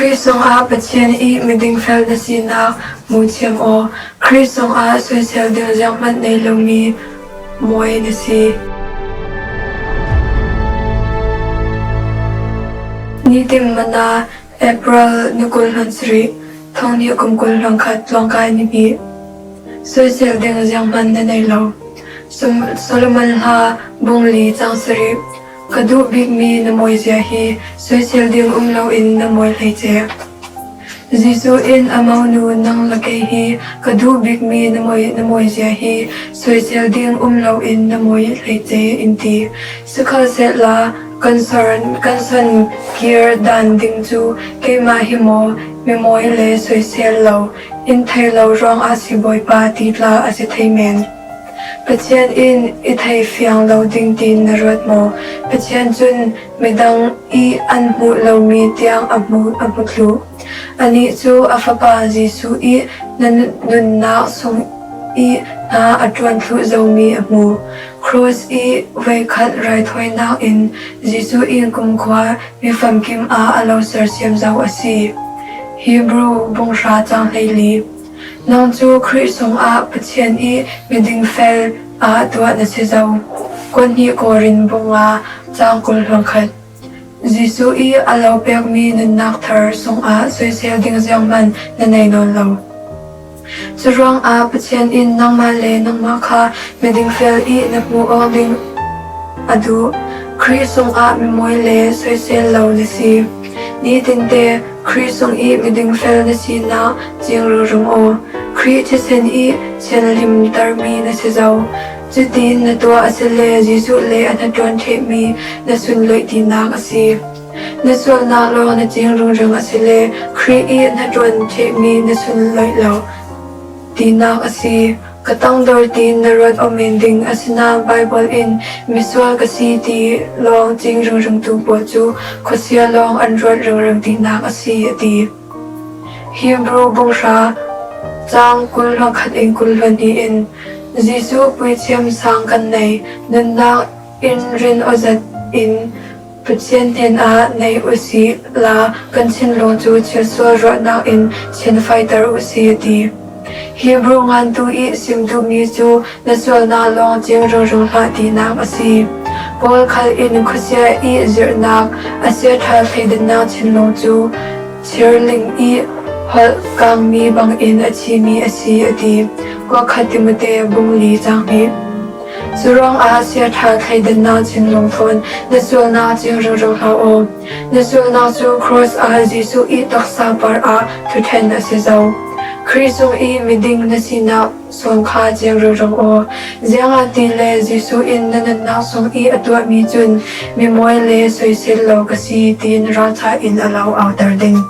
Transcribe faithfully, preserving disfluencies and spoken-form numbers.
Khrih sungah Pathian i miding fel na sinak hmu thiam aw. Khrih sungah soisel ding zianghman nei lomi mawi na si. Nitim mana, April ni kul hlan sarih, thonghnih kum kul hlan khat, tlawngkai ni hnih. Soisel ding zianghman na nei lo. Som-, Solomon Hla bung li cang sarih. Ka duh bikmi na mawizia hi soisel ding um loin na mawi hleice. Jesuh in a monu nang le kei hi ka duh bikmi na mawi, na mawizia hi soisel ding um loin na mawi hleice in ti. Sikhalsehla kan son, kan son kir dan ding cu keimah hi maw, mimawi le soisel lo, in thei lo ruangah si Bawipa ti tla a si thei men. Pathian in i thei fiang lo ding tiin na ruat maw? Pathian cun midang i an hmuh lomi tiang a hmu, a hmu thluh. Anih cu a Fapa Jesuh i na nunnak sung i hna a ṭuan thluh zomi a hmu. Cross i voikhat raithawinak in Jesuh in kumkhua mi famkim ah a lo sersiam zo a si. Hebru bung hra cang hleili. Nang cu Khrih sungah Pathian i miding fel ah tuah na si zo. Kua hnih Korin bung nga cang kul hlan khat. Jesuh i a lo pekmi nunnak thar sungah soisel ding zianghman na nei nawn lo. Curuangah Pathian in nangmah le nangmah kha miding fel i na hmuh awk ding a duh. Khrih sungah mimawi le soisel lo na si. Nitinte Khrih sung i miding fel na sinak cing ringring aw. Khrih thisen i thianhlimtermi na si zo. Cutin na tuah asile Jesuh le a hnaṭuan ṭhehmi na sunloih tinak a si. Na sualnak lawng na cing ringring asile Khrih i a hnaṭuan ṭhehmi na sunloih lo tinak a si. Ka tangdor tiin na ruat aw men ding, asinain Baibal in misual ka si ti lawng cing ringringtu pawl cu khuasia lawng an ruat ringring tinak a si, a ti. Hebru bung hra cang kul hlan khat in kul hlan hnih in Jesuh puithiam sang kan nei, nunnak in rin aw zat in Pathian hnenah nei u sih la, kan thinlung cu thilsual ruahnak in thianfaiter u sih, a ti. Hebru ngantu i sim duhmi cu na sualnak lawng cing ringring hlah tinak a si. Paul khal in khuasia i zirhnak a siaṭha thleidannak thinlung cu thirling i holh kangmi bangin a thimi a si, a ti. Kuakhat Timote bung li cang hnih. Curuangah siaṭha thleidannak thinlung thawn na sualnak cing ringring hlah aw. Na sualnak cu cross ah Jesuh i taksa par ah thuṭhen a si zo. Khrih sung i miding na sinak sawng kha cing ringring aw. Ziangahtile Jesuh in na nunnak sung i a tuahmi cun mimawi le soisel lo ka si tiin ralṭha in a lo auter ding.